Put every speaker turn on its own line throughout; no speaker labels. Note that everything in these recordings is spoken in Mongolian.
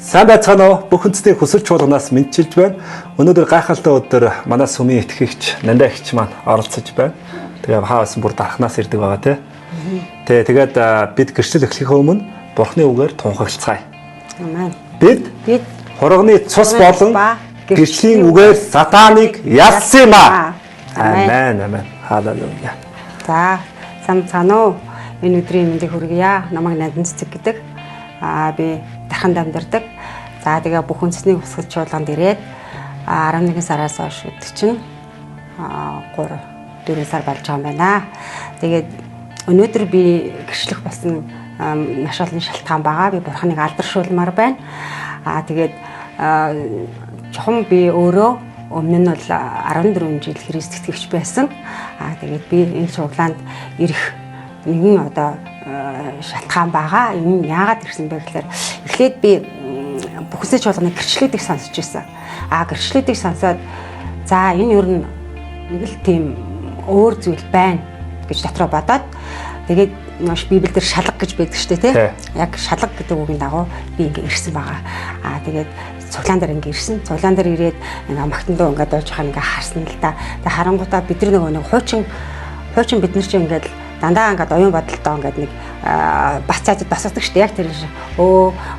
Сайн байцгаана уу? Бүх үндэсний хүсэл чуулганаас мэдчилж байна. Өнөөдөр гайхалтай өдөр манай сүмийн итгэгч Нандаа эгч маань оролцож байна. Тэгээ хаасан бүр дархнаас ирдэг байгаа тий. Тэ тэгээд бид гэрчлэл эхлэхээ өмнө Бурхны үгээр тунхаглацгаая.
Амен.
Бид
Бид
хурганы цус болон
ба
гэрчлийн үгээр сатаныг ялсан юм аа.
Амен.
Амен. Амен. Халелуя.
За, сайн цаана уу? Энэ өдрийн мэндийг хүргье. Намайг Нандан цэцэг гэдэг. Би Дарханд амьдардаг. За, тэгээ бүх үндэсний хүсэл чуулганд ирээд 11 сараас хойш гэдэг чинь 3 4 сар болж байгаа юм байна. Тэгээд өнөөдөр би гэрчлэх болсон маш олон шалтгаан байгаа. Би Бурханыг алдаршуулмаар байна. Тэгээд чухам би өөрөө өмнө нь бол 14 жил Христ итгэгч байсан. Тэгээд би энэ цуглаанд ирэх нэгэн одоо шалтгаан байгаа. Энэ яагаад ирсэн бэ гэхээр эхлээд би бүхэнсээ чуулганы гэрчлүүдийг сонсч ирсэн. Гэрчлүүдийг сонсоод за энэ ер нь нэг л тийм өөр зүйл байна гэж дотроо бодоод тэгээд маш Библиэлд шалга гэж байдаг шүү дээ, тий? Яг шалга гэдэг үгийн дагуу би ингээ ирсэн байгаа. Тэгээд цуглаан дээр ингээ ирсэн. Цуглаан дээр ирээд ингээ магтан дуу ингээ дууж байгаа ингээ харсан л да. Тэгээд харангуутаа бид нар нөгөө нэг хуучин бид нар чинь ингээд дандаа ингээд оюун бодолтоо ингээд нэг бац цаадад басдаг шүү дээ. Яг тэр шиг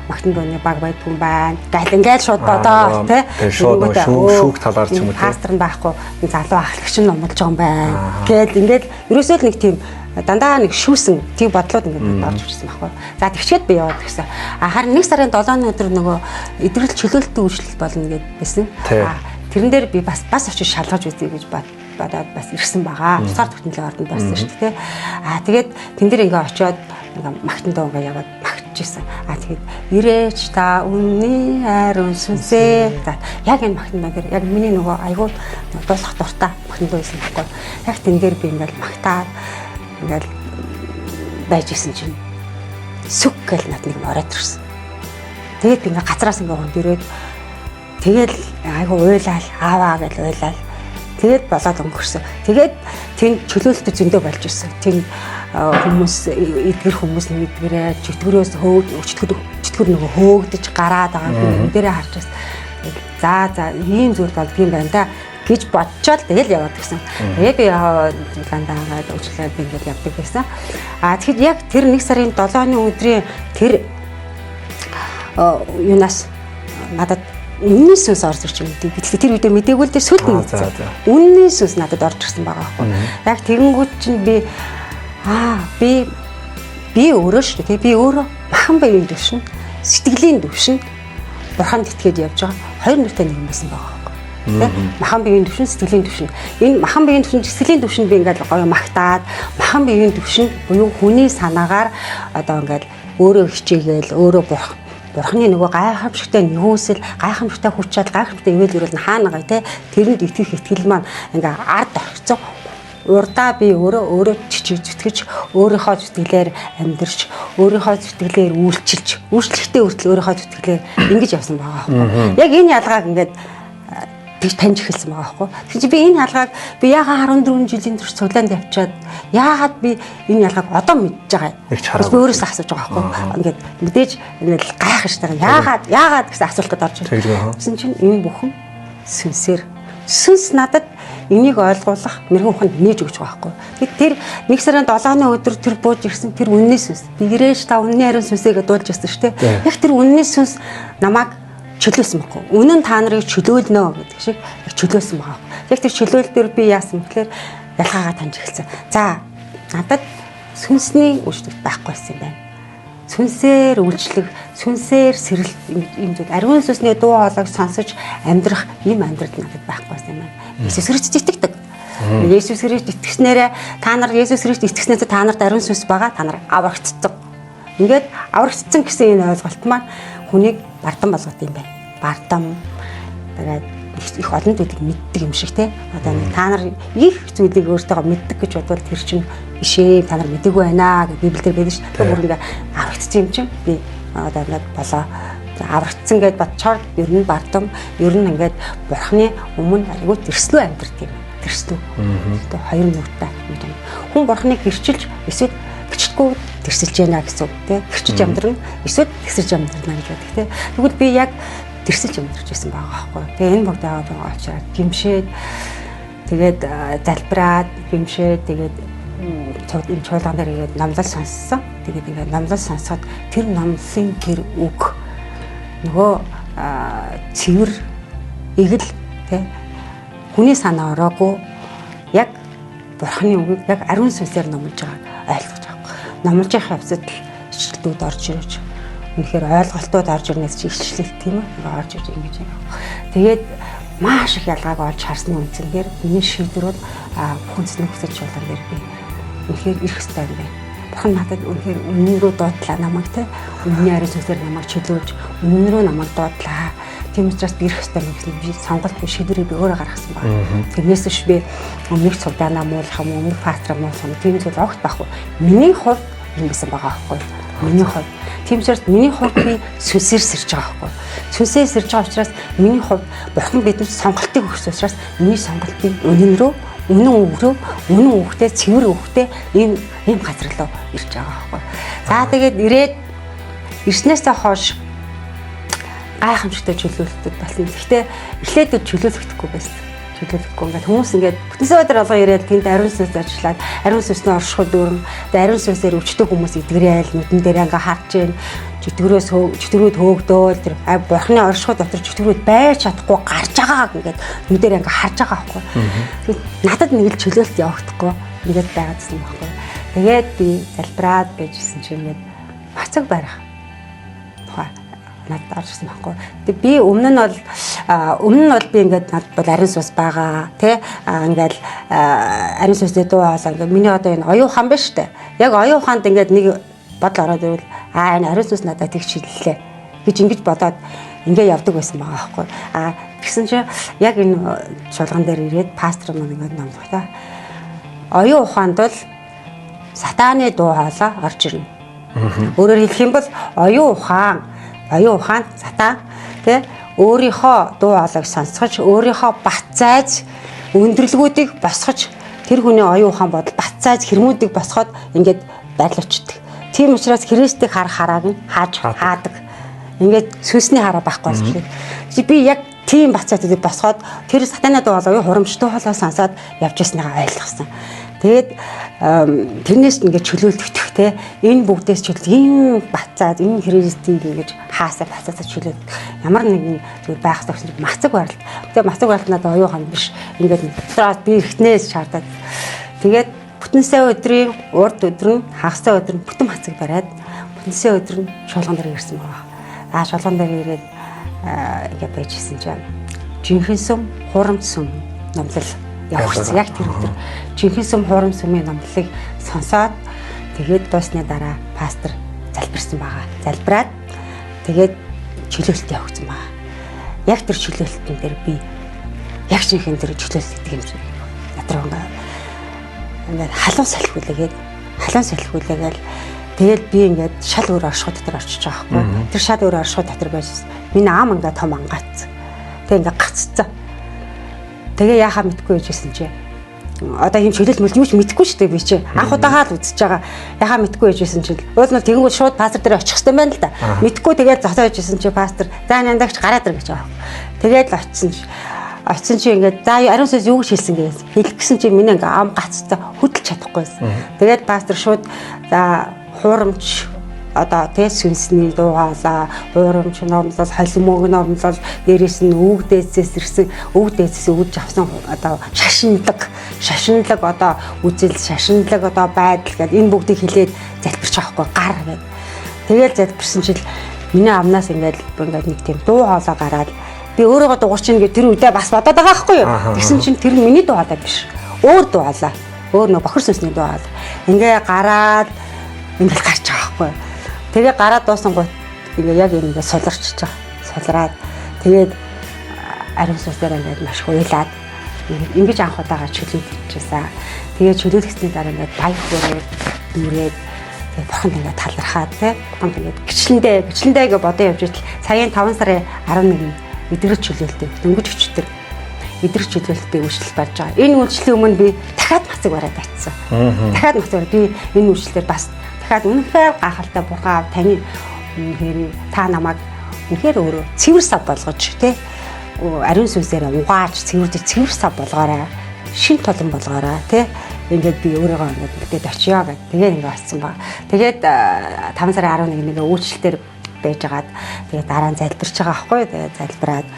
магтан дууны баг байдгүй юм байна. Гал ингээд шууд бодоо тий.
Шууд шүүх талаар ч юм уу тий.
Пастор нь байхгүй залуу ахлагч нь номлож байгаа юм байна. Гээл ингээд ерөөсөө л нэг тийм дандаа нэг шүүсэн тийм бодлууд ингээд орж ирсэн байхгүй. За тэгчээд би яваад гисэн. Харин 1 сарын 7-ны өдөр нөгөө идэвхэл чөлөөлтийн үйлчлэл болно гэд байсан. Тэрэн дээр би бас очиж шалгаж үзье гэж бодоод бас ирсэн байгаа. Тусгаар тогтнолын ордонд болсон шүү дээ. Тэгээд тэн дээр ингээ очиод ингээ магтан дуу ингээ яваад магтчихсан. Тэгээд ирээч та үнний ариун сүнсээ. За яг энэ магтан дуу дээр яг миний нөгөө айгуу дуулах дуртай магтан дуу байсан байхгүй. Яг тэн дээр би ингээл магтаад ингээл байж исэн чинь сүг гэл над нэг ороод ирсэн. Тэгээд би ингээ газраас ингээ хөндөрөөд тэгэл айгуу уйлаал ааваа гэл уйлаал. Тэгээд болоод өнгөрсөн. Тэгээд тэнд чөлөөлтөд зөндөө болж ирсэн. Тэнд хүмүүс эдгэр хүмүүс нэгдгэрээ чөтгөрөөс чөтгөр нөгөө хөөгдөж гараад байгаа би энэ дээрээ харж байсан. За ийм зүйл болдгийм байна да гэж бодчоод тэгэл яваад гисэн. Тэгээд би ландаа ингээд уучлаад би ингээд явдаг байсан. Тэгэхэд яг тэр 1 сарын 7-ны өдрийн тэр юунаас надад үнний сүнс орж ирж байгаа юм. Би тэр үедээ мдээгүй л дээ сүлд нь мэдсэн. Үнний сүнс надад орж ирсэн байгаа байхгүй. Яг тэгэнгүүт чинь би би өөрөө шүү дээ. Би өөрөө махан баян төвшин, сэтгэлийн төвшин Бурханд итгээд явж байгаа хоёр нэртэй нэг юм байсан байгаа байхгүй. Тэ? Махан биеийн төвшин, сэтгэлийн төвшин. Энэ махан биеийн төвшин, сэтгэлийн төвшинд би ингээд гоё магтаад, махан биеийн төвшин буюу хүний санаагаар одоо ингээд өөрөө хичээгээл, өөрөө Бурхны нөгөө гайхамшигтай нөхөөсөл, гайхамшигтай хүч чадал, гайхамшигтай ивэл өрөөл нь хаана гай те тэрэнд итгэх итгэл маань ингээ ард орцсон. Урдаа би өөрөө чичиж зүтгэж, өөрийнхөө зүтгэлээр амьдарч, өөрийнхөө зүтгэлээр үйлчилж, үйлчлэхдээ хүртэл өөрийнхөө зүтгэлээр ингэж явсан байгаа байхгүй. Яг энэ ялгааг ингээд тэгж таньж эхэлсэн байгаа байхгүй. Тэгэхээр чи би энэ ялгааг би яагаад 14 жилийн турш цуглаанд явчаад яагаад би энэ ялгааг одоо мэдж байгаа юм. Би өөрөөсөө асууж байгаа байхгүй. Ингээд мэдээж ингээд гайхаж байгаа. Яагаад гэсэн асуултад орж ирсэн. Тэгсэн чинь энэ бүхэн сүнсээр сүнс надад энийг ойлгуулах мэрэгэн ухаанд нээж өгч байгаа байхгүй. Тэгэд тэр 1 сарын 7-ны өдөр тэр бууж ирсэн тэр үнний сүнс. Дэгрээш та үнний ариун сүнсээ гэдээ дуулж ирсэн шүү дээ. Яг тэр үнний сүнс намайг чөлөөсөн байхгүй. Үнэн та нарыг чөлөөлнө гэдэг шиг яг чөлөөсөн байгаа байхгүй. Яг тэр чөлөөл дээр би яасан гэхээр ялгаагаа таньж эхэлсэн. За надад сүнсний үйлчлэг байхгүй байсан юм байна. Сүнсээр үйлчлэг, сүнсээр сэрэлт ийм зүйл ариун сүнсний дуу хоолойг сонсож амьдрах ийм амьдрал надад байхгүй байсан юм байна. Есүс Христэд итгэдэг. Есүс Христ итгэснээрээ та нар Есүс Христ итгэснээр та нарт ариун сүнс байгаа, та нар аврагдсан. Ингээд аврагдсан гэсэн энэ ойлголт маань хүнийг бардам болгох юм байна. Бардам тэгээд их олон зүйлийг мэддэг юм шиг те. Одоо нэг та нар их зүйлийг өөртөө мэддэг гэж бодвол тэр чинь биш ээ, та нар мэдээгүй байна гэж Библиэлд байдаг шүү. Тэр бүр ингээ аврагдсан юм чинь би одоо ингээд болоо аврагдсан гэд бодчоор ер нь бардам, ер нь ингээд Бурхны өмнө айгүй тэрслүү амьдрт юм. Тэрслүү. Одоо хоёр нүдтэй юм. Хүн Бурхныг гэрчилж эсвэл гэрчлэхгүй тэрсэлж яана гэсэн үг тий. Хэрчиж амьдрна эсвэл тэгсэрч амьдрна гэж байдаг тий. Тэгвэл би яг тэрсэлж амьдарч байсан байгаа байхгүй. Тэгээ энэ бүгд байгаа учраас гимшээд тэгээд залбираад гимшээд тэгээд энэ чуулган дээр ирээд номлол сонссон. Тэгээд ингээд номлол сонсоход тэр номлолын тэр үг нөгөө цэвэр эгэл тий хүний санаа ороогүй яг Бурхны үгийг яг ариун сүнсээр номлож байгааг ойлгож байгаа. Номлож явах явцад л ичлэлтүүд орж ирж үнэхээр ойлголтууд орж ирнээс чи ичлэлт тийм үү? Ингээ орж ирж ингэж юм. Тэгээд маш их ялгааг олж харсны үндсэн дээр миний шийдвэр бол бүхэн цэцэн хүсэж чуулган дээр би үнэхээр ирэх ёстой юм байна. Бурхан надад үнэхээр үнэн рүү дуудлаа намайг те. Үнний ариун сүнсээр намайг чөлөөлж, үнэн рүү намайг дуудлаа. Тийм учраас би ирэх ёстой юм гэсэн би сонголт би шийдвэрийг би өөрөө гаргасан байна. Тэрнээс биш би өмнөх цугдаанаа муулах юм, өмнөх пастраа муулах юм. Тийм зүйл огт байхгүй. Миний хувьд юм байсан байгаа байхгүй. Миний хувьд. Тийм учраас миний хувьд би сүнсээр сэрж байгаа байхгүй. Сүнсээр сэрж байгаа учраас миний хувьд Бурхан бидэнд сонголтыг өгсөн учраас миний сонголт би үнэн рүү, үнэн үг рүү, үнэн үгтэй, цэвэр үгтэй ийм ийм газар руу ирж байгаа байхгүй. За тэгээд ирээд ирснээсээ хойш гайхамшигтай чөлөөлөлтүүд болсон. Гэхдээ эхлээд чөлөөлөгдөхгүй байсан. Чөлөөлөхгүй ингээд хүмүүс ингээд бүтэнсэн өдөр болгон ирээд тэнд ариун сүнс ажиллаад ариун сүнсний оршихуй дүүрэн тэгээд ариун сүнсээр өвчтөй хүмүүс эдгэрэл нүдэн дээр ингээ харж гин чөтгөрөөс чөтгөрүүд хөөгдөөл тэр бурхны оршихуй дотор чөтгөрүүд байж чадахгүй гарч байгаа ингээд нүдээр ингээ харж байгаа байхгүй. Тэгээд надад нэг л чөлөөлт явагдахгүй ингээд байгаадсан байхгүй. Тэгээд би залбираад байжсэн чинь ингээд мацаг барих тухай надад орж ирсэн байхгүй. Тэг би өмнө нь бол би ингээд надад бол ариун сүнс байгаа тий ингээд ариун сүнсний дуу хоолой ингээд миний одоо энэ оюун ухаан биш үү? Яг оюун ухаанд ингээд нэг бодол ороод ирвэл энэ ариун сүнс надад тэг шидлээ гэж ингэж бодоод ингээ явдаг байсан байгаа байхгүй. Тэгсэн чинь яг энэ чуулган дээр ирээд пастор маань ингээд номлохлаа. Оюун ухаанд бол сатааны дуу хоолой орж ирнэ. Өөрөөр хэлэх юм бол оюун ухаан сатан тий өөрийнхөө дуу хоолойг сонсгож өөрийнхөө бат зайз өндөрлгүүдийг босгож тэр хүний оюун ухаан бодол бат зайз хэрмүүдийг босгоод ингээд байрлуулчихдаг. Тийм учраас Христийг харах харааг нь хааж хаадаг. Ингээд сүнсний хараа байхгүй болчихлоо. Би яг тийм бат зайдыг босгоод тэр сатаны дуу хоолойг хурамч дуу хоолой сонсоод явж байсныгаа ойлгосон. Тэгээд тэрнээс ингээд чөлөөлөгдөх те энэ бүгдээс чөлөөл ийм бацаад энэ Христийг ингэж хаасаа бацаасаа чөлөөл ямар нэгэн зүйл байх ёстой гэсэн мацаг баралт. Тэгээ мацаг баралт надад оюун ухаан биш. Ингээд дотроос би эртнээс шаардаад. Тэгээд бүтэн сайн өдрийн урд өдөр нь хагас сайн өдөр нь бүтэн мацаг бариад бүтэн сайн өдөр нь чуулган дээр ирсэн байгаа. Аа чуулган дээр ирээд ингээд байж исэн чинь жинхэнэ сүм, хурамч сүм номлол явагдсан. Яг тэр өдөр жинхэнэ сүм, хурам сүмийн номлолыг сонсоод тэгээд дуусны дараа пастор залбирсан байгаа. Залбираад тэгээд чөлөөлөлт явагдсан байгаа. Яг тэр чөлөөлөлтөн дээр би яг жинхэнэ тэр чөлөөлөлт гэдэг юм шиг надруу ингээд халуун салхиулээгээд халуун салхиулээгээл тэгээд би ингээд шал өөр оршихуй дотор очиж байгаа байхгүй. Тэр шал өөр оршихуй дотор байж миний ам ингээд том ангаацсан. Тэгээ ингээд гаццсан. Тэгээ яхаа мэдгүй байжсэн чи. Одоо ийм чөлөөл мөл юу ч мэдэхгүй шүү дээ би чи. Анх удаага л үзэж байгаа. Яхаа мэдгүй байжсэн чи. Уул нь тэгэнгүүт шууд пастор дээр очих хэрэгтэй байна л да. Мэдгүй тэгээд зогсоо байжсэн чи пастор за нандагч гараад ир гэж байгаа. Тэгээд л очисон чи. Очисон чи ингээд за ариун сүнс юу гэж хэлсэн гээс. Хэлэх гэсэн чи миний ингээд ам гаццаа хөдөлж чадахгүйсэн. Тэгээд пастор шууд за хуурамч одоо тэ сүнсний дуу хоолой, хуурамч номлол, холимог номлол, дээрээс нь өвөг дээдсээс ирсэн, өвөг дээдсээс өвдөж авсан одоо шашинлаг одоо үзэл, шашинлаг одоо байдал гэдэг энэ бүгдийг хэлээд залбирч байгаа хгүй гар гэдэг. Тэгэл залбирсан чил миний амнаас ингээд ингээд нэг тийм дуу хоолой гараад би өөрийгөө дуурчин гэж тэр үедээ бас бодоод байгаа байхгүй юу. Тэгсэн чинь тэр миний дуу хоолой биш. Өөр дуу хоолой. Өөр нөө бохир сүнсний дуу хоолой. Ингээ гараад ингээд гарч байгаа байхгүй юу. Тэгээ гараад дуусан гут ингээ яг ингээ суларчж байгаа. Сулраад тэгээд ариун сүнсээр ингээд маш хуйлаад ингэж анх удаага чөлөөлчихсэн. Тэгээд чөлөөлгсний дараа ингээд баяр хөөрөөд дүүрээд тэгээд бурханд ингээд талархаад тий бурханд ингээд гिचлэндээ гэж бодон явж итэл саяын 5 сарын 11-нд эдгэр чөлөөлтөө дөнгөж өчтөр эдгэр чөлөөлтөө үйлчлэл барьж байгаа. Энэ үйлчлэлийн өмнө би дахиад мацаг бариад очсон. Дахиад мацаг би энэ үйлчлэлээр бас дахиад үнэхээр гайхалтай бурхан аав таны үнэхээр та намайг үнэхээр өөрөө цэвэр сав болгож тий ариун сүнсээр угааж цэвэрдэж цэвэр сав болгоорой. Шин толон болгоорой тий ингээд би өөрийгөө ингээд мэдээд очиё гэд тэгээд ингээд очсон баг. Тэгээд 5 сарын 11-ний үйлчлэлтэр байжгаад тэгээд дараа нь залбирч байгаа байхгүй. Тэгээд залбираад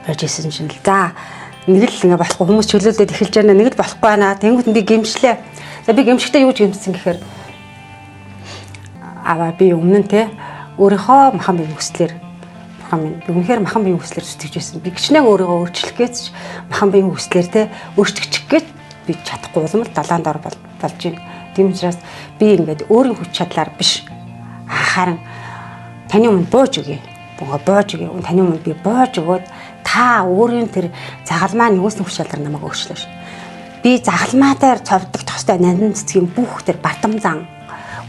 байж исэн чинь л за нэг л ингээ болохгүй хүмүүс чөлөөлөд эхэлж байна. Нэг л болохгүй байна. Тэнгүүт нь би гимшлээ. За би гимшигтээ юу ч гимсэн гэхээр аваа би өмнө нь те өөрийнхөө махан биеийн хүслээр бурхан минь би үнэхээр махан биеийн хүслээр зүтгэж байсан. Би гिचнээ өөрийгөө өөрчлөх гэж махан биеийн хүслээр те өөрчлөх гэж би чадахгүй улам л далаан дор болж байна. Тийм учраас би ингээд өөрийн хүч чадлаар биш харин таны өмнө бууж өгье. Бууж өгье. Таны өмнө би бууж өгөөд та өөрийн тэр загалмаа нэгүсэн хүч чадлаар намайг өөрчлөө шин. Би загалмаа дээр цовдогдох хэвээр нандин цэцгийн бүх тэр бардам зан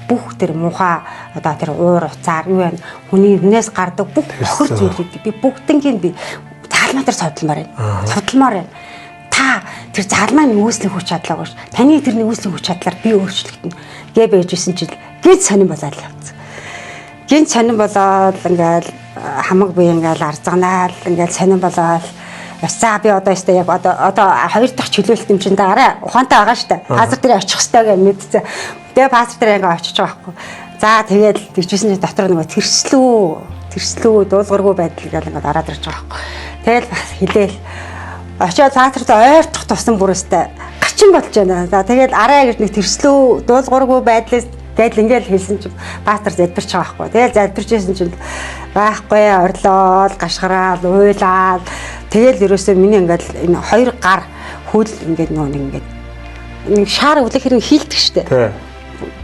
бүх тэр муухай одоо тэр уур уцаар юу вэ хүний өмнөөс гардаг бүх бохор зүйлүүдийг би бүгднгийн би загалмаа дээр цовдломоор байна. Цовдломоор байна. Та тэр загалмаа нэгүслийн хүч чадлаа гош. Таны тэр нэгүслийн хүч чадлаар би өөрчлөгдөнө. Гэ байжсэн чил гинт сонин болоод явцсан. Гинт сонин болоод ингээл хамаг бие ингээл арзганаал ингээл сонин болоод за би одоо өстэй яг одоо хоёр дахь чөлөөлт юм чинь дараа ухаантай байгаа штэ. Пастор дээр очих хэвээр гэж мэдсэн. Тэгээ пастор дээр ингээ очиж байгаа байхгүй. За тэгээд тэгжсэн чинь дотор нөгөө тэрслүү дуулгаргүй байдал ингээл ингээ ороод ирж байгаа байхгүй. Тэгэл бас хилээл очиод пастортой ойртох тусам бүр өстэй гачин болж байна. За тэгэл арай гэж нэг тэрслүү дуулгаргүй байдлаас тэгэл ингээл хэлсэн чинь пастор залбирч байгаа байхгүй. Тэгэл залбирч байсан чинь байхгүй орлоод гашгараал уйлаад тэгэл ерөөсөө миний ингээл энэ хоёр гар хөл ингээд нөө нэг ингээд нэг шаар өглөх хэрэг хийлдэг штэ.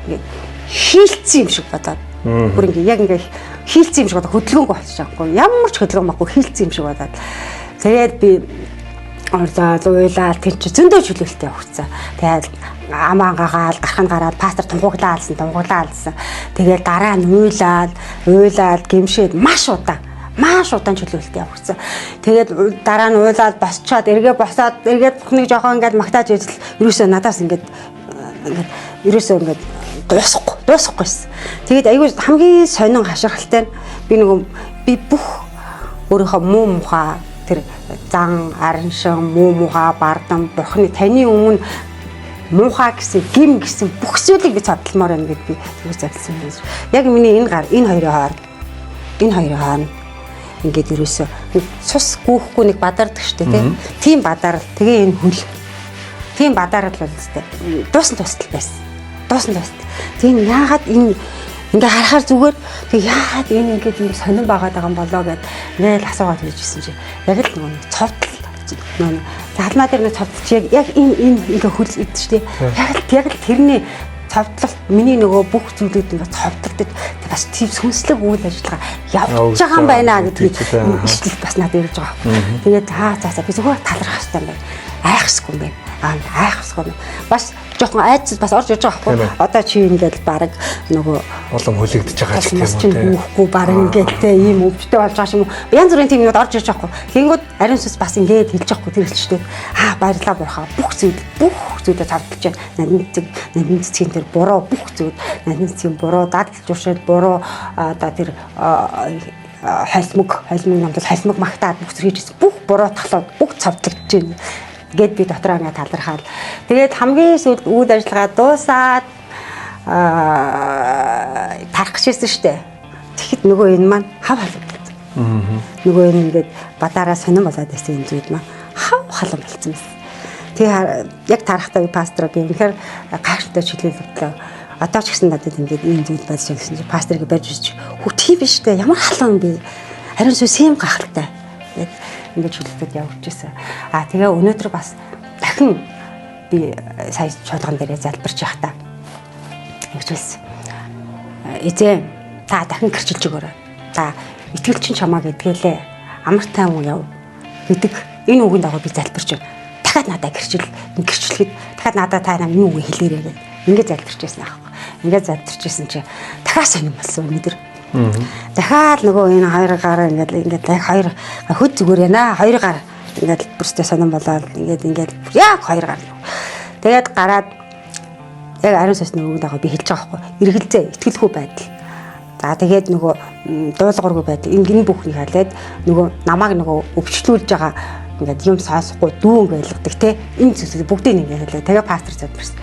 Ингээд хийлцсэн юм шиг бодоод бүр ингээд яг ингээд хийлцсэн юм шиг бодоод хөдөлгөөнгүй болчих жоохгүй. Ямар ч хөдөлгөөн байхгүй хийлцсэн юм шиг бодоод тэгээд би орлоод уйлаад тэр чи зөндөө чөлөөлтөй явагдсан. Тэгээд амаа гагаал гарах нь гараад пастор тунхаглаа алсан. Тэгээд дараа нь уйлаад гимшээд маш удаан чөлөөлтөй явагдсан. Тэгээд дараа нь уйлаад босчоод эргээ босоод эргээд бүхнийг жоохон ингээд магтааж ижил ерөөсөө надаас ингээд ерөөсөө ингээд дуусахгүйсэн. Тэгээд айгүй хамгийн сонин хашгиралтай нь би нөгөө би бүх өөрийнхөө муу мухаа тэр зан араншин муу мухаа бардам бурхны таны өмнө муухай гэсэн гим гэсэн бүх зүйлийг би цодлмоор байна гэд би тэгж залсан юм. Яг миний энэ гар энэ хоёрын хооронд ингээд ерөөсөө цус гүүхгүй нэг бадардаг штэ тий. Тийм бадарал тэгээ энэ хөл. Тийм бадарал бол зү дуусан тусдал байсан. Дуусан тусдал. Тийм яагаад энэ ингээ харахаар зүгээр тэг яагаад энэ ингээд ийм сонирн байгаад байгаа юм болоо гэд ингээл асуугаад хийжсэн чи яг л нөгөө цовдол нөгөө загалмаа дээр нэг цовдолч яг энэ ингээ хөл идэж штэ яг л тэрний цовдлолт миний нөгөө бүх зүйлүүд ингээ цовдлогдод бас тийм сүнслэг үйл ажиллагаа явж байгаа юм байна гэдгийг ишлэл бас надад ирж байгаа. Тэгээд за би зүгээр талархах хэрэгтэй юм байна. Айхсгүй юм байна. Айхсгүй юм. Бас жоохон айц бас орж ирж байгаа байхгүй. Одоо чи ингээд баг нөгөө
улам хүлэгдэж байгаа ч юм уу те.
Хүүхгүй баг ингээд те ийм өвчтэй болж байгаа юм уу. Янз бүрийн тийм юмуд орж ирж байгаа байхгүй. Тэнгүүд ариун сүнс бас ингээд хэлж байгаа байхгүй тэр хэлчтэй. Баярлалаа бурхаа. Бүх зүйлээ цавдалж байна. Нандин цэцгийн тэр буруу бүх зүйл, нандин цэцгийн буруу дадал журшил буруу одоо тэр холимог намдал холимог магтаад бүх зүйл хийж бүх буруу талууд бүх цавдлагдж байна гэд би дотроо ингээд талархаал. Тэгээд хамгийн сүүлд үйл ажиллагаа дуусаад тарах гэжсэн штэ. Тэгэхэд нөгөө энэ маань хав халан болсон. Нөгөө энэ ингээд бадаараа сонин болоод байсан юм зүйл маань хав халан болсон байсан. Тэгээ яг тарахтаа би пастороо би үнэхээр гайхалтай чөлөөлөгдлөө. Одоо ч гэсэн надад ингээд ийм зүйл болж байсан чинь пасторыг барьж ирж хүү тийм биш штэ ямар халуун бэ? Харин сүнс юм гайхалтай гэд ингээд чөлөөлтөд явж ирсэн. Тэгээ өнөөдөр бас дахин би сая чуулган дээрээ залбирч явахдаа ингэж хэлсэн. Эзэн та дахин гэрчилж өгөөрэй. Та итгэлчин чамааг эдгэлээ. Амар тайван яв гэдэг энэ үгэнд дагуу би залбирч байна. Дахиад надад гэрчлэхэд дахиад надад та нам энэ үгийг хэлээрэй гэд ингээд залбирч байсан аахгүй. Ингээд залбирч байсан чи дахиад сонирн болсон өнөөдөр. Дахиад нөгөө энэ хоёр гар ингээд яг хоёр хөд зүгээр яана хоёр гар ингээд бүрстэ сонирн болоод ингээд яг хоёр гар. Тэгээд гараад Яг ариун сүнсний үгэнд байгаа би хэлж байгаа байхгүй. Эргэлзээ, итгэлгүй байдал. За тэгээд нөгөө дуулуургүй байдал. Энэ бүхнийг халиад нөгөө намайг нөгөө өвчлүүлж байгаа ингээд юм сонсохгүй дүүн байлгадаг те. Энэ зүйлсийг бүгдийг ингээд хэлээ. Тэгээ пастор залбирсан.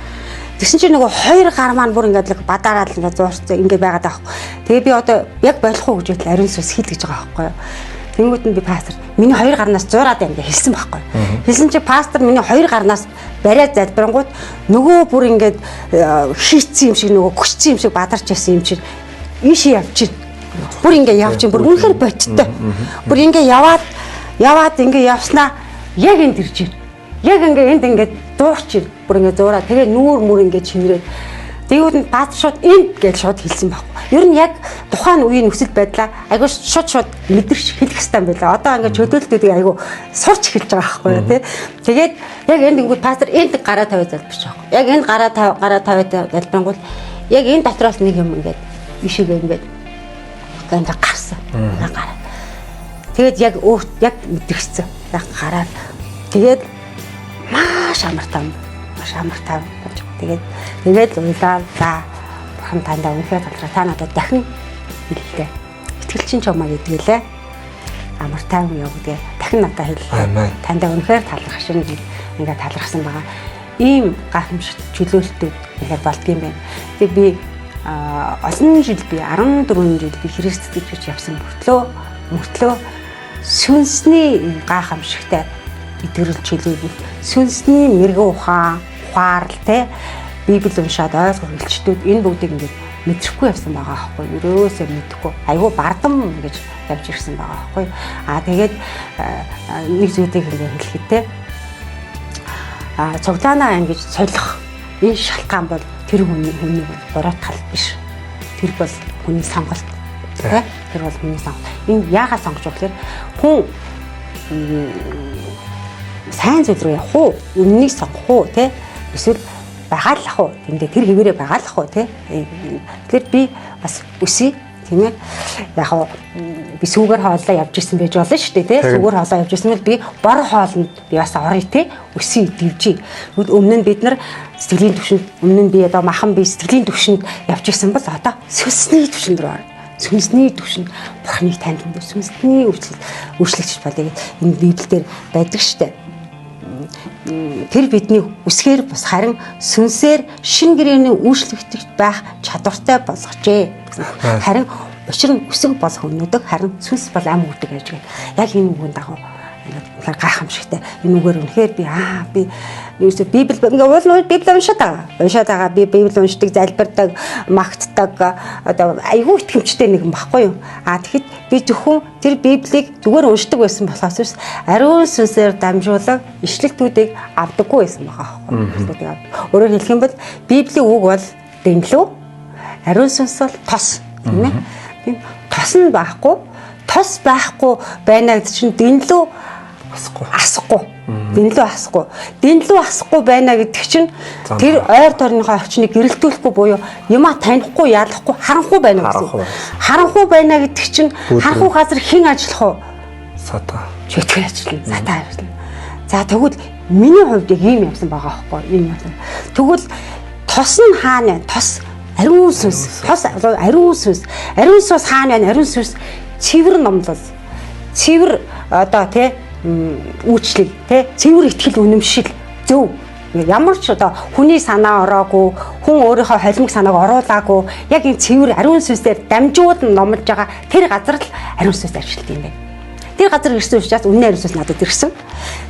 Тэгсэн чинь нөгөө хоёр гар маань бүр ингээд л бадаараад л ингээд зуурсан ингээд байгаад байгаа байхгүй. Тэгээ би одоо яг болох уу гэж байтал ариун сүнс хэл гэж байгаа байхгүй юу. Тэнгүүд нь би пастор миний хоёр гарнаас зуураад байна гэж хэлсэн байхгүй. Хэлсэн чинь пастор миний хоёр гарнаас бариад залбирангууд нөгөө бүр ингээд хийцсэн юм шиг нөгөө хүчсэн юм шиг бадарч ясан юм чинь ийшээ явчихна. Бүр ингээд явчихна. Бүр үнэхээр бодиттой. Бүр ингээд яваад яваад ингээд явснаа яг энд ирж байна. Яг ингээд энд ингээд дуурч байна. Бүр ингээд зуураа. Тэгээ нүүр мүр ингээд чинрээд. Тэгвэл нь пастор шууд энд гэж шууд хэлсэн байхгүй. Ер нь яг тухайн үеийн нөхцөл байдлаа айгүй шууд шууд мэдэрч хэлэх хэрэгтэй юм байлаа. Одоо ингээд чөлөөлтүүдийг айгүй сурч эхэлж байгаа байхгүй юу тий. Тэгээд яг энд ингүүд пастор энд гараа тавиад залбирч байгаа. Яг энд гараа тавиад залбирангуул яг энэ дотроос нэг юм ингээд ишигээ ингээд ингээд гарсан. Ингээд гараад. Тэгээд яг өөр яг мэдэрсэн. Яг гараад тэгээд маш амар там. Маш амар там. Тэгээд тэгээд уйлаа. За бурхан тандаа үнэхээр талархаа. Та надад дахин хэллээ. Итгэл чинь чамаа гэдгэлээ. Амар тайван яв гэдгээ дахин надад хэллээ. Тандаа үнэхээр талархах шин гэж ингээд талархсан байгаа. Ийм гайхамшигт чөлөөлтүүд үнэхээр болдгийм байна. Тэгээд би олон жил би 14 жил би Христ итгэж явсан мөртлөө сүнсний гайхамшигтай итгэрэл чөлөөлөл, сүнсний мэрэгэн ухаан, ухаарл те Библи уншаад ойлгох илчдүүд энэ бүгдийг ингээд мэдрэхгүй явсан байгаа аахгүй. Ерөөсөө мэдэхгүй. Айгүй бардам гэж явж ирсэн байгаа аахгүй. Аа тэгээд нэг зүйлийг ингээд хэлэхэд те цуглаанаа ингэж солих энэ шалтгаан бол тэр хүний буруутгал биш. Тэр бол хүний сонголт. Тэ? Тэр бол хүний сонголт. Энэ яагаад сонгож вэ гэхээр хүн сайн зүйл рүү явах уу? Үннийг сонгох уу, тэ? Эсвэл байгааллах уу? Тэндээ тэр хэвээрээ байгааллах уу, тэ? Тэгэхээр би бас өсөе, тийм ээ. Яг хаа би сүүгээр хооллоо явж исэн байж болно шүү дээ, тэ? Сүүгээр хооллоо явж исэн бол би бор хоолнд би бас орё, тэ? Өсөе, дэвжээ. Өмнө нь бид нар сэтгэлийн түвшинд, өмнө нь би одоо махан би сэтгэлийн түвшинд явж исэн бол одоо сүнсний түвшинд рүү орно. Сүнсний түвшинд Бурханыг танд мэдээ, сүнсний үйлчлэгч болъё гэд энэ Библиэлд байдаг шүү дээ. Тэр бидний үсгээр бус харин сүнсээр шин гэрээний үйлчлэгч байх чадвартай болгожээ. Харин учир нь үсэг бол хөнөөдөг, харин сүнс бол ам өгдөг гэж гээд. Яг энэ үгэн дагуу ингээд үнэхээр гайхамшигтай. Энэ үгээр үнэхээр би би ерөөсөө Библи ингээ уул нь Библи уншаад байгаа. Уншаад байгаа. Би Библи уншдаг, залбирдаг, магтдаг одоо айгүй итгэмжтэй нэгэн баггүй юу? А тэгэхэд би зөвхөн тэр Библийг зүгээр уншдаг байсан болохоос биш ариун сүнсээр дамжуулан ишлэлтүүдийг авдаггүй байсан байгаа байхгүй юу? Өөрөөр хэлэх юм бол Библийн үг бол дэнлүү, ариун сүнс бол тос, тийм ээ? Тийм тос нь байхгүй, тос байхгүй байна гэдэг чинь дэнлүү
асахгүй.
Асахгүй. Дэнлүү асахгүй. Дэнлүү асахгүй байна гэдэг чинь тэр ойр тойрныхоо орчныг гэрэлтүүлэхгүй буюу юмаа танихгүй, ялахгүй, харанхуй байна гэсэн. Харанхуй байна гэдэг чинь харанхуй газар хэн ажиллах вэ?
Сатан.
Чөтгөр ажиллана. Сатан ажиллана. За тэгвэл миний хувьд яг ийм явсан байгаа байхгүй ийм явсан. Тэгвэл тос нь хаана вэ? Тос ариун сүнс. Тос ариун сүнс. Ариун сүнс хаана вэ? Ариун сүнс цэвэр номлол. Цэвэр одоо тий үйлчлэл тий цэвэр итгэл үнэмшил зөв ямар ч одоо хүний санаа ороогүй, хүн өөрийнхөө холимог санааг оруулаагүй, яг энэ цэвэр ариун сүнсээр дамжуулан номлож байгаа тэр газар л ариун сүнс ажилладаг юм байна. Тэр газар ирсэн учраас үнэн ариун сүнс надад ирсэн.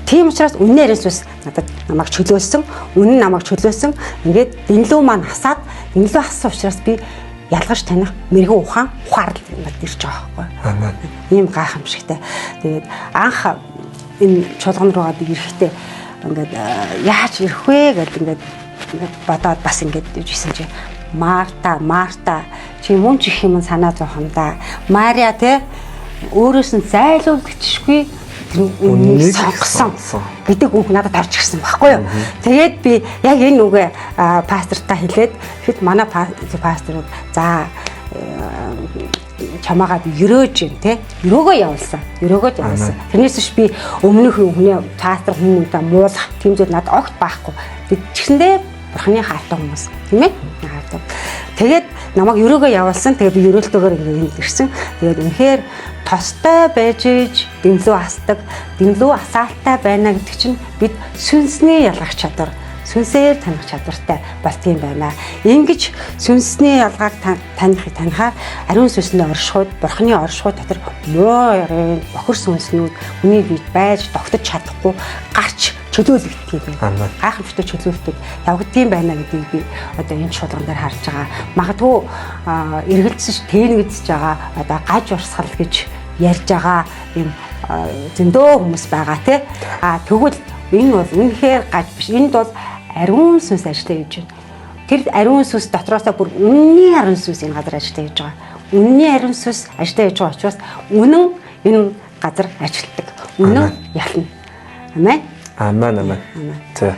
Тийм учраас үнэн ариун сүнс надад намайг чөлөөлсөн, үнэн намайг чөлөөлсөн. Ингээд дэнлүү маань хасаад, дэнлүү хассан учраас би ялгаж таних мэрэгэн ухаан ухаарл надад ирж байгаа байхгүй. Ийм гайхамшигтай. Тэгээд анх энэ чуулган руугаа би ирэхдээ ингээд яаж ирэх вэ гэдээ ингээд бодоод бас ингээд ирсэн чи Марта, Марта чи мөн ч их юм санаа зовх юм да. Мария те өөрөөс нь зайлуулдагчгүй тэр үннийг сонгосон гэдэг үг надад орж ирсэн байхгүй юу. Тэгээд би яг энэ үгээ пастортаа хэлээд тэгэхэд манай пасторууд за чамаагаа би өрөөж юм те өрөөгөө явуулсан. Өрөөгөө явуулсан. Тэрнээс биш би өмнөх хүний пастор хүмүүстээ муулах тийм зүйл надад огт байхгүй. Тэгсэндээ Бурханы хайртай хүмүүс, тийм ээ? Хайртай. Тэгээд намайг өрөөгөө явуулсан. Тэгээд би өрөөлтөөр ингээд энд ирсэн. Тэгээд үнэхээр тостой байж иж дэмлүү асдаг, дэмлүү асаалтай байна гэдэг чинь бид сүнсний ялгах чадвар, сүнсээр таних чадвартай болдгийм байна. Ингэж сүнсний ялгааг таних танихаар ариун сүнсний оршихуйд, Бурханы оршихуй дотор муу ярын бохир сүнснүүд хүний биед байж тогтож чадахгүй гарч чөлөөлөгддөг юм байна. Гайхамшигтай чөлөөлтөд явагддсан байна гэдгийг би одоо энэ чуулган дээр харж байгаа. Магадгүй эргэлзэж тээнэгдэж байгаа одоо гаж урсгал гэж ярьж байгаа юм зөндөө хүмүүс байгаа тий. А тэгвэл энэ бол үнэхээр гаж биш. Энд бол ариун сүнс ажиллаа хийж байна. Тэр ариун сүнс дотроосоо бүр үнний ариун сүнс энэ газар ажиллаа хийж байгаа. Үнний ариун сүнс ажиллаа хийж байгаа учраас үнэн энэ газар ажилладаг. Үнэн ялна. Амен.
Амен, амен. Тэ.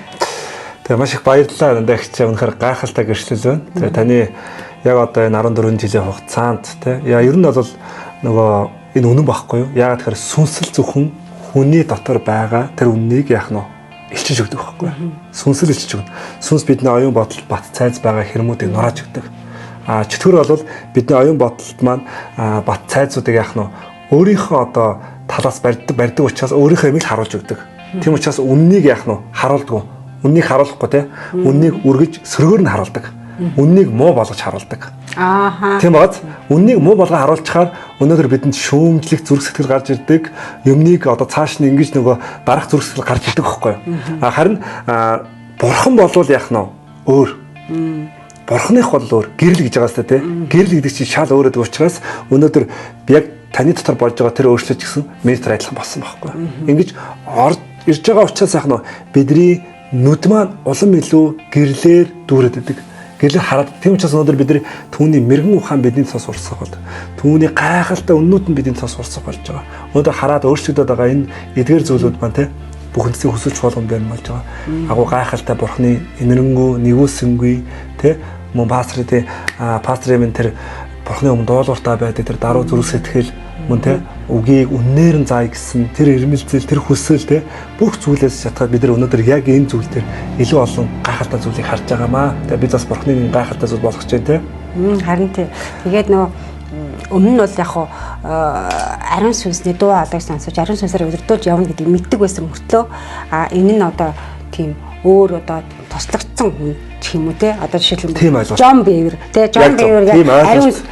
Тэгээ маш их баярлалаа. Дандаа их чи үнэхээр гайхалтай гэрчлэл байна. Тэгээ таны яг одоо энэ 14 жилийн хугацаанд тэ яа ер нь бол нөгөө энэ үнэн байхгүй юу? Яагаад тэгэхээр сүнсэл зөвхөн хүний дотор байгаа тэр үннийг яах нь илчиж өгдөг байхгүй юу? Сүнсэл илчиж өгнө. Сүнс бидний оюун бодолд бат цайз байгаа хэрмүүдийг нурааж өгдөг. А чөтгөр бол бидний оюун бодолд маань бат цайзуудыг яах нь өөрийнхөө одоо талаас барьдаг учраас өөрийнхөө юмыг харуулж өгдөг. Тийм учраас үннийг яах нь харуулдгүй. Үннийг харуулахгүй те. Үннийг үргэж сөргөөр нь харуулдаг. Үннийг муу болгож харуулдаг.
Ааха.
Тийм бааз үннийг муу болгож харуулчихаар өнөөдөр бидэнд шүүмжлэх зүрх сэтгэл гарч ирдэг. Юмнийг одоо цааш нь ингэж нөгөө дарах зүрх сэтгэл гарч ирдэг байхгүй юу? А харин бурхан болвол яах нь өөр. Бурханых бол өөр. Гэрэл гэж байгаа сте те. Гэрэл гэдэг чинь шал өөр гэдэг учраас өнөөдөр яг таны дотор болж байгаа тэр өөрчлөлт гэсэн миний дотор адилхан болсон байхгүй юу? Ингэж ирж байгаа учраас яах нь бидний нүд маань улам илүү гэрлээр дүүрээд идэг. Гэрлээр хараад тийм учраас өнөөдөр бид нар түүний мэрэгэн ухаан бидний цус урсгах бол түүний гайхалтай үннүүд нь бидний цус урсгах болж байгаа. Өнөөдөр хараад өөрчлөгдөд байгаа энэ эдгээр зүйлүүд маань те бүх үндэсний хүсэл чуулган байна болж байгаа. Агуу гайхалтай бурхны энэрэнгүй, нэгүүлсэнгүй те мөн пастрын пастрын минь тэр бурхны өмнө дуулууртай байдаг тэр даруй зүрх сэтгэл мөн те үгийг үннээр нь заая гэсэн тэр ирмэлзэл тэр хүсэл те бүх зүйлээс шатгаад бид нар өнөөдөр яг энэ зүйл дээр илүү олон гайхалтай зүйлийг харж байгаамаа. Тэгээ бид бас бурхны энэ гайхалтай зүйл болгож байна те.
Харин тий. Тэгээд нөгөө өмнө нь бол яг хуу ариун сүнсний дуу хоолойг сонсож ариун сүнсээр удирдуулж явна гэдгийг мэддэг байсан мөртлөө а энэ нь одоо тийм өөр одоо тослогдсон хүн ч юм уу те одоо жишээлбэл Джон Бивер те Джон Бивер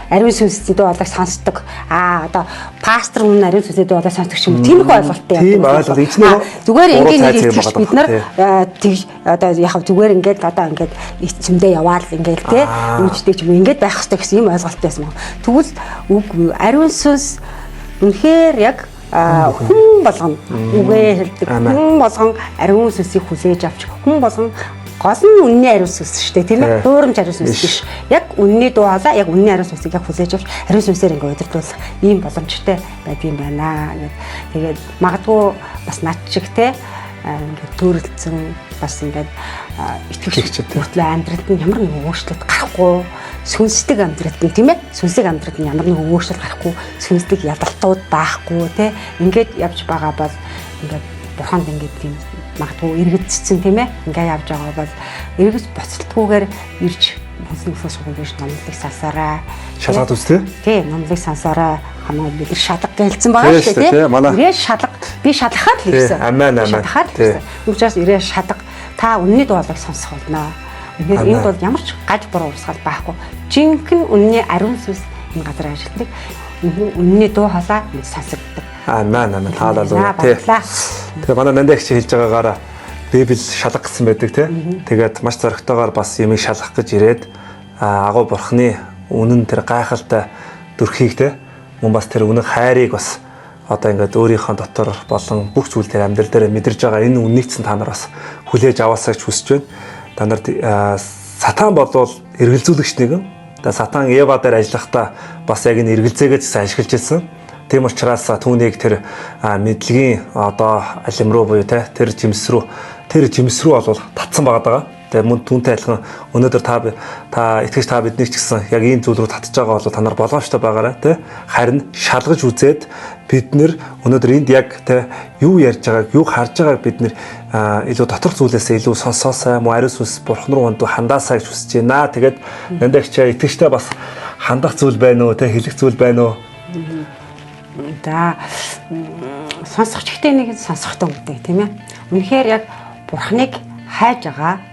ариун сүнсний дуу хоолойг сонсдог а одоо пастор хүн ариун сүнсний дуу хоолойг сонсдог ч юм уу тиймэрхүү ойлголттой
тийм ойлголт эцнээ
зүгээр ингээд нэг итгэж бид нар тэг одоо яг зүгээр ингээд одоо ингээд эцэмдээ яваал ингээд те үүждэг ч юм уу ингээд байх хэрэгтэй гэсэн юм ойлголттой байсан. Тэгвэл үгүй ариун сүнс үнэхээр яг хүн болгон үгээ хэлдэг. Хүн болгон ариун сүнсийг хүлээж авч хүн болгон гол нь үнний ариун сүнс шүү дээ тийм ээ. Дуурамж ариун сүнс биш. Яг үнний дуу хоолой, яг үнний ариун сүнсийг яг хүлээж авч ариун сүнсээр ингээ удирдуулах ийм боломжтой байдгийн байна гэд. Тэгээд магадгүй бас над шиг те ингээд төрөлдсөн бас ингээд итгэгч мөртлөө амьдралд нь ямар нэгэн өөрчлөлт гарахгүй сүнслэг амьдралд нь тийм ээ сүнслэг амьдралд нь ямар нэгэн өөрчлөлт гарахгүй сүнслэг ядалтууд байхгүй те ингээд явж байгаа бол ингээд бурханд ингээд тийм магадгүй эргэжсэн тийм ээ ингээд явж байгаа бол эргэж боцолтгүйгээр ирж хүнсний өсөө шугам биш номлыг сансаарай
шалгаад үз
тий номлыг сансаарай хамаа бид нар шалга гэлцэн байгаа шүү дээ тий ирээ шалга би шалгахаар л ирсэн
амен амен
шалгахаар л ирсэн учраас ирээ шалга та үнний дуулыг сонсох болно. Үнэхээр энд бол ямар ч гаж буруу урсгал байхгүй. Жинхэнэ үнний ариун сүнс энэ газар ажилладаг. Үнний дуу хоолой энд сонсогддог.
Амен амен хаалаа тий. Тэгээ манай Нандаа их чи хэлж байгаагаараа Библи шалга гэсэн байдаг тий. Тэгээд маш зоригтойгоор бас юмыг шалгах гэж ирээд агуу бурхны үнэн тэр гайхалтай дүрхийг тий мөн бас тэр үнэн хайрыг бас одоо ингээд өөрийнхөө дотор болон бүх зүйл дээр амьдрал дээр мэдэрж байгаа энэ үннийг чинь та нар бас хүлээж аваасаа гэж хүсэж байна. Та нар сатан болвол эргэлзүүлэгч нэгэн. Тэгээ сатан Ева дээр ажиллахдаа бас яг энэ эргэлзээгээ ч ашиглаж ирсэн. Тийм учраас түүнийг тэр мэдлэгийн одоо алим руу буюу те тэр жимс рүү бол татсан байгаа даа. Тэгээ мөн түүнтэй адилхан өнөөдөр та итгэж та биднийг ч гэсэн яг ийм зүйл рүү татж байгаа бол та нар болгоомжтой байгаарай тий. Харин шалгаж үзээд бид нэр өнөөдөр энд яг тий юу ярьж байгааг, юу харж байгааг бид нэр илүү доторх зүйлээсээ илүү сонсоосай, мөн ариун сүнс бурхан руу хандуу хандаасай гэж хүсэж байна. Тэгээд Нандагч итгэжтэй бас хандах зүйл байна уу, тий хэлэх зүйл байна уу?
За, сонсох чигтэй нэг сонсохтой үгтэй, тийм ээ. Үнэхээр яг бурханыг хайж байгаа,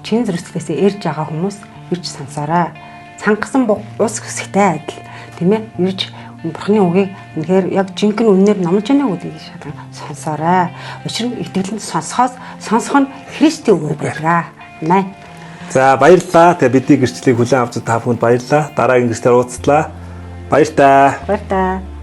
чин зэрэглээсээ ирж байгаа хүмүүс ирж сонсоорой. Цангасан ус хэсэгтэй адил, тийм ээ. Ирж бурханы үгийг үнэхээр яг жинхэнэ үннээр номлож байна гэдгийг шалган сонсоорой. Учир нь итгэл нь сонсохоос, сонсох нь Христийн үгээр байдаг. Амен.
За, баярлалаа. Тэгээ бидний гэрчлэлийг хүлээн авч та бүхэнд баярлалаа. Дараагийн гэрчлэлээр уулзлаа. Баяртай.
Баяртай.